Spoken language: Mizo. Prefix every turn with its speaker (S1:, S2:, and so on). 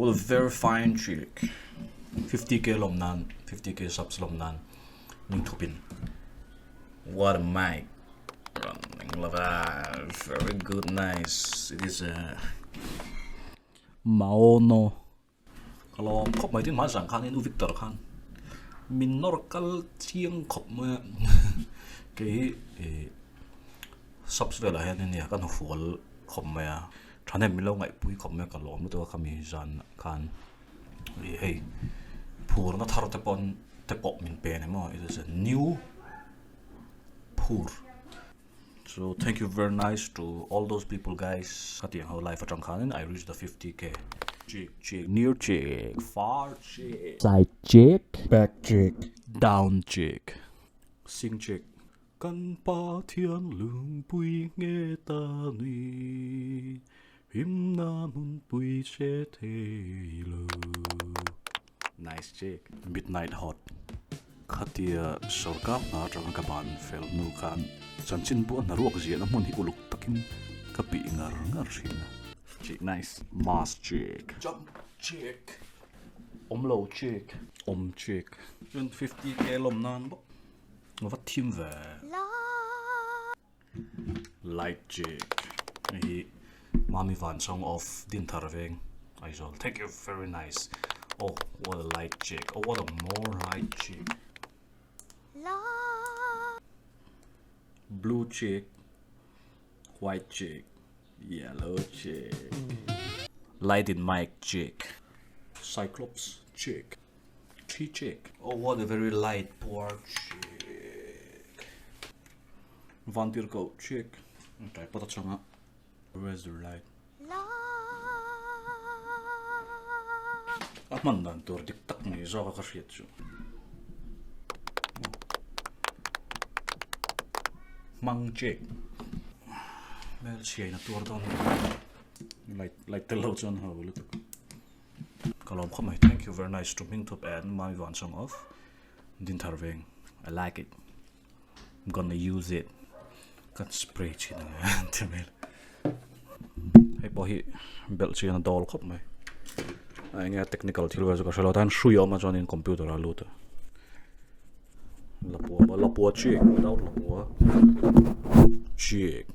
S1: What a very fine chick. 50k lawm nan, 50k subs lawm nan min thupin. What a mic. Running lova. Very good, nice. It is a Maono. Ka lawm khawp mai tin hmai zang khan in u Victor khan min nawr kal chiang khawp mai a kei hi ih subs velah hian ania ka hnufual khawp mai a thahnem min lo ngaihpui khawp mai a ka lawm lutuk a khami zan khan ih hei phurna thar te pawn te pawh min pe a ni maw it is a new phur. So thank you very nice to all those people guys khatiang ho live atang khanin I reach the 50k chick chick near chick far chick
S2: side chick
S1: back chick down chick sing chick kan Pathian lungpui nge ta nui himna hmunpui che thei lo. Nice chick. Midnight hot. Khatia sorkar hna atanga ka ban fel hnu khan chanchin buah hna ruak ziahna hmun hi uluk takin ka pih ngar ngar thin a. Chick nice. Mass chick. Jump chick. Awm lo chick. Awm chick. Chuan 50k lawm nan bawk. Va thim ve. Light chick. Hei hi Mami Van Song of Dinthar Veng Aizawl. Thank you very nice. Oh what a light chick. Oh what a more light chick. Blue chick. White chick. Yellow chick. Light in mic chick. Cyclops chick. Tree chick. Oh what a very light poor chick. Vantir ko chick. Tripod atanga. Where's the light? A hman dan tur dik tak ni zawk a ka hriat chu. Hmang chick. Hmel chhiain a tuar dawn. Light light tel lo chuan ho lutuk. Ka lawm khawp mai. Thank you very nice to Hming Thup and Mami Van Song of Dinthar Veng. I like it. I'm gonna use it. Kan spray chin ang e ti mai. Hei pawh hi belh chian a dawl khawp mai. A enge technical thil vel chu ka hre lo tan hrui a awm a chuanin computer a lut a. Lapua lapua chick without lapua chick.